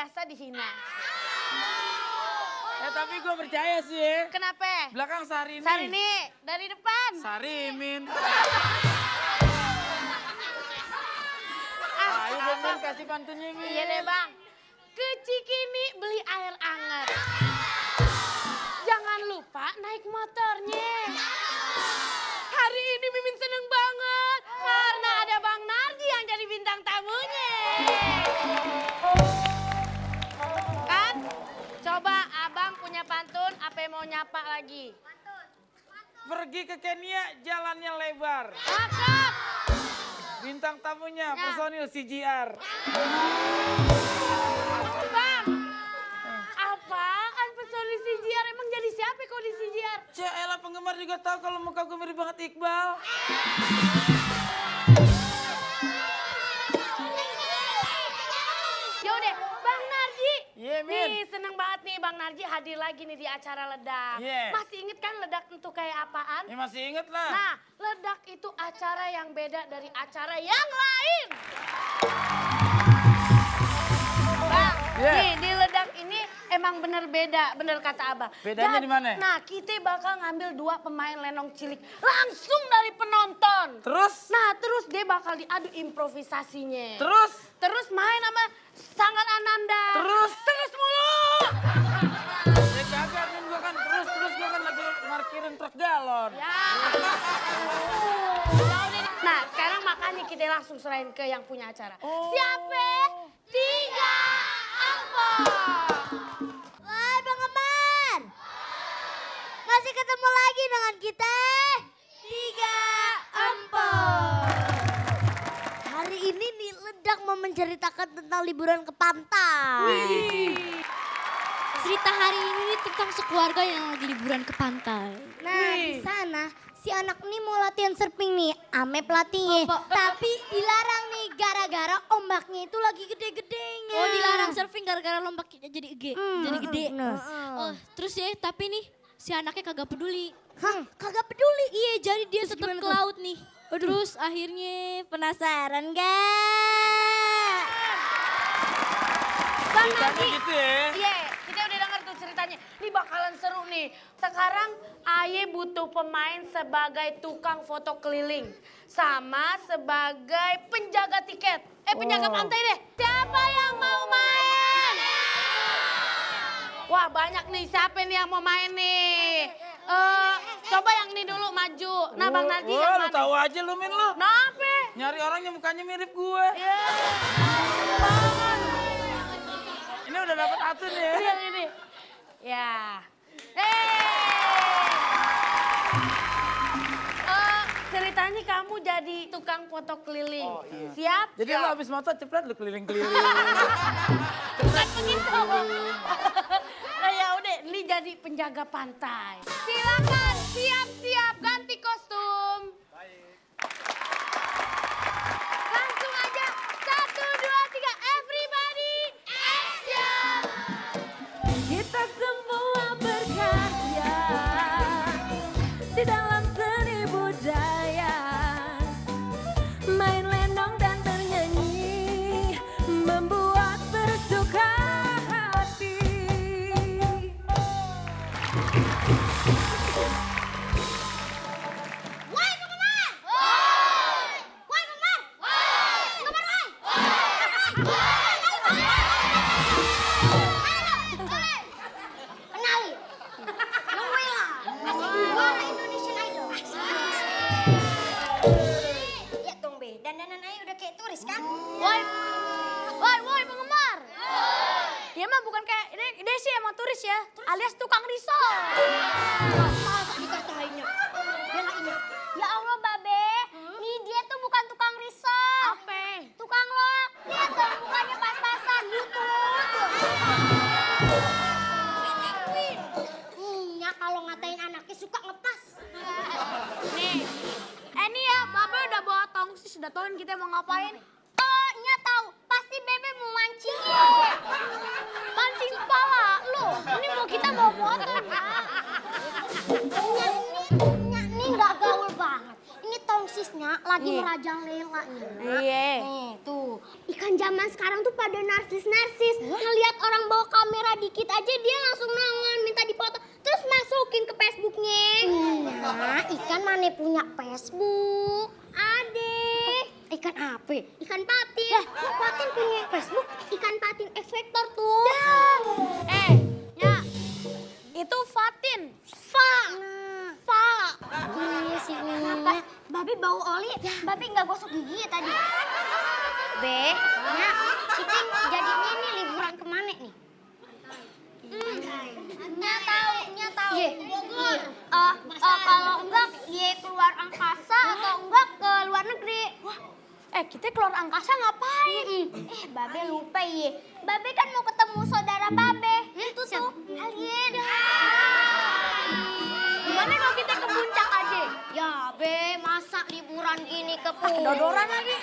biasa dihina. Tapi gue percaya sih ya. Kenapa? Belakang Sari ini. Sari ini dari depan. Sarimin. Ayo Abang. Min, kasih pantunnya Min. Iya deh bang. Ke Cikini beli air anget. Jangan lupa naik motornya. Hari ini Mimin seneng banget karena ada Bang Narji yang jadi bintang tamunya. Kan? Coba abang punya pantun, apa yang mau nyapa lagi? Pergi ke Kenya, jalannya lebar. Cakep. Bintang tamunya, Ya. personil CGR. Bang, apaan personil CGR? Emang jadi siapa kau di CGR? Elah penggemar juga tahu kalau muka gue mirip banget Iqbal. Yaudah, Bang Narji. Iya, Min. Nih, seneng banget nih Bang Narji hadir lagi nih di acara Ledak. Iya. Masih inget kan Ledak itu kayak apaan? Ya masih inget lah. Nah, Ledak itu acara yang beda dari acara yang lain. Bang, Iya. nih di Ledak ini emang bener beda, bener kata Abang. Bedanya di mana? Nah, kita bakal ngambil 2 pemain lenong cilik langsung dari penonton. Terus? Nah, terus dia bakal diadu improvisasinya. Terus main sama Sanggar Ananda. Terus mulu. ya kagak Min, gue kan terus gue kan lagi markirin truk galon. Ya. Nah, sekarang makanya kita langsung serahin ke yang punya acara. Oh. Siapa? 3 Ampon. Wah, Bang Aman. Masih ketemu lagi dengan kita 3 Ampon. Hari ini nih Ledak mau menceritakan tentang liburan ke pantai. Cerita hari ini nih tentang sekeluarga yang lagi liburan ke pantai. Nah, di sana si anak nih mau latihan surfing nih, ame pelatihnya. Tapi dilarang nih gara-gara ombaknya itu lagi gede-gedenya. Oh, dilarang surfing gara-gara lombaknya jadi gede. Nah. Oh, terus ya, tapi nih si anaknya kagak peduli. Hah, kagak peduli. Iya, jadi dia tetap gimana ke tuh? laut nih. Terus akhirnya penasaran gak? Bang ceritanya Narji. gitu ya. Iya, kita udah denger tuh ceritanya. Ini bakalan seru nih. Sekarang Aye butuh pemain sebagai tukang foto keliling. Sama sebagai penjaga tiket. Penjaga pantai deh. Siapa yang mau main? Wah, banyak nih. Siapa nih yang mau main nih? Coba yang ini dulu maju. Nah, Bang Narji yang Wah, lu mana? tahu aja lu Min lu. Kenapa? Nyari orang yang mukanya mirip gue. Ya, banget. Ini udah dapat atun ya. Ini. Ya. Ceritanya kamu jadi tukang foto keliling. Oh, iya. Siap? Jadi lu habis moto cepet lu keliling-keliling. Bukan begitu. Nah ya udah, ini jadi penjaga pantai. Silakan, siap-siap ganti kostum. Langsung aja, 1, 2, 3, everybody, action! Kita semua berkarya di dalam seni budaya, main lenong dan bernyanyi, membuat bersuka hati. Woi, penggemar! Woi! Woi, penggemar! Woi! Penggemar, woi! Kenali. Noela. Juara Indonesian Idol. Ya dong, Be. Dandanan aja udah kayak turis kan? Woi penggemar. Dia mah bukan kayak, dia sih emang turis ya, alias tukang risol. Masa dikatainnya? Belainnya. Ya Allah, Babe. Nih dia tuh bukan tukang risol. Apa? Tukang loak. Lihat dong mukanya pas-pasan gitu. Win. Nya kalau ngatain anaknya suka ngepas. Nih, ini ya, Babe udah bawa tongsis, udah tahuin kita mau ngapain. Oh, Nya tahu. Pasti Bebe mau mancing ya. Pancing kepala lu. Ini mau kita bawa motor. Nya ini nggak gaul banget. Ini tongsis Nya lagi merajang Lela nya. Iya. Nih tuh, ikan zaman sekarang tuh pada narsis. Ngelihat orang bawa kamera dikit aja dia langsung nangan minta dipoto, terus masukin ke Facebooknya. Nah, ikan mana punya Facebook? Ade. Ikan apa? Ikan patin. Lah, kok patin punya Facebook? Ikan patin X Factor tuh. Nya, itu Fatin. Fa. Iya sih. Pas Babi bau oli, Babi nggak gosok gigi ya tadi. Be, Nya, kita jadi ini liburan kemana nih? Nya tahu. Bogor. Kalau enggak, keluar angkasa atau enggak ke luar negeri. Kita keluar angkasa ngapain? Babe lupa ye. Babe kan mau ketemu saudara Babe. Itu tuh alien. Gimana kalau kita ke puncak aja? Ya Be, masa liburan gini ke puncak? Dodoran lagi.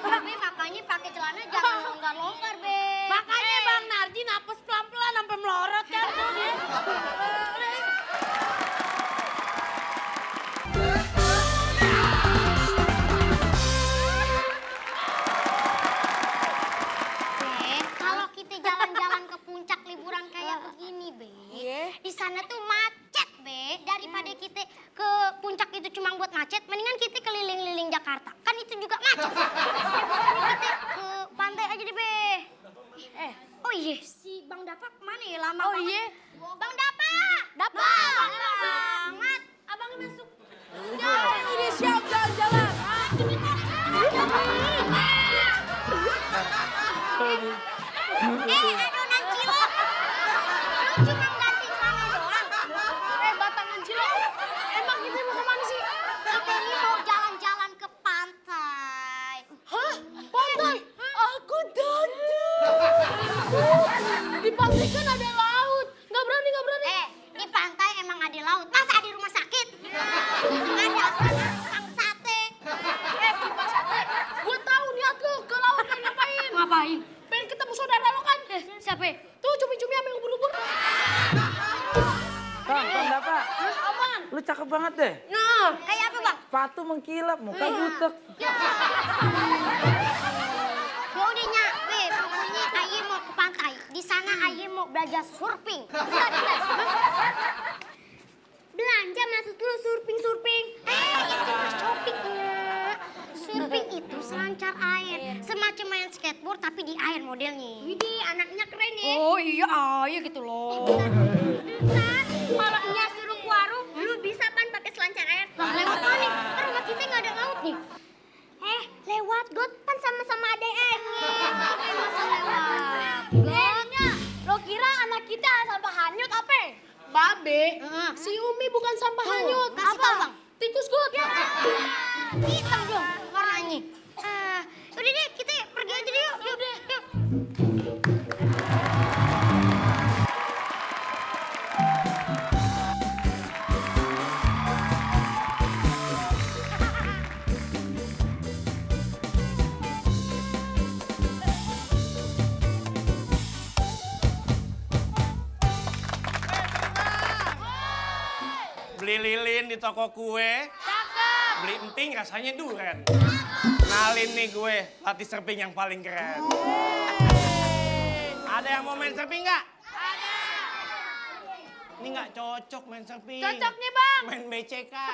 Babe makanya pakai celana jangan longgar-longgar, Be. Makanya Bang Narji napas pelan-pelan sampai melorot kan. Be, kalau kita jalan-jalan ke puncak liburan kayak begini, Be. Di sana tuh macet, Be. Daripada kita ke puncak itu cuma buat macet, mendingan kita keliling-liling Jakarta. Kan itu juga macet. Kita ke pantai aja deh, Be. Oh iya, si Bang Dapa kemana ya? Lama Oh banget. iya. Bang Dapa! Dapa! Lama banget. Abangnya masuk. Ini siap jalan-jalan. Adonan cilok. Lu cuma ganti celana doang. Batangan cilok. Emang kita mau kemana sih? Kita ini mau jalan-jalan ke pantai. Hah? Pantai? Aku datang. Di pantai kan ada laut. Nggak berani. Di pantai emang ada laut. Masa di rumah sakit? Ada tukang sate. Tukang sate. Gue tahu niat lo ke laut pengen ngapain? Ngapain? Pengen ketemu saudara lo kan? Siapa? Tuh cumi-cumi sama yang ubur-ubur. Bang Dapa, Apaan? lu cakep banget deh. Nah, Kayak apa, Bang? Sepatu mengkilap, muka butek. Ya udah Nya, Be, pokoknya Aye mau ke pantai. Di sana Aye mau belajar surfing. Bentar. Belanja maksud lu surfing. Itu mah shopping, Nya. Surfing itu selancar air. Semacam main skateboard tapi di air modelnya. Widih, anaknya keren ya. oh iya ayo gitu loh. Bentar, kalau Nya suruh ke warung, lu bisa kan pakai selancar air? Lah, lewat mana nih? Kan rumah kita nggak ada laut nih. Lewat got kan sama-sama ada airnya. Masa lewat? Nya, lo kira anak kita sampah hanyut apa? Babe, si Umi bukan sampah hanyut. kasih tau, Bang. Tikus got. Hitam dong warnanya. Udah deh, kita pergi aja deh yuk. Yuk. Beli lilin di toko kue. Beli emping rasanya duren. Kenalin nih gue, latih surfing yang paling keren. Ada yang mau main surfing nggak? Ada. Ini nggak cocok main surfing. Cocoknya Bang. Main becekan.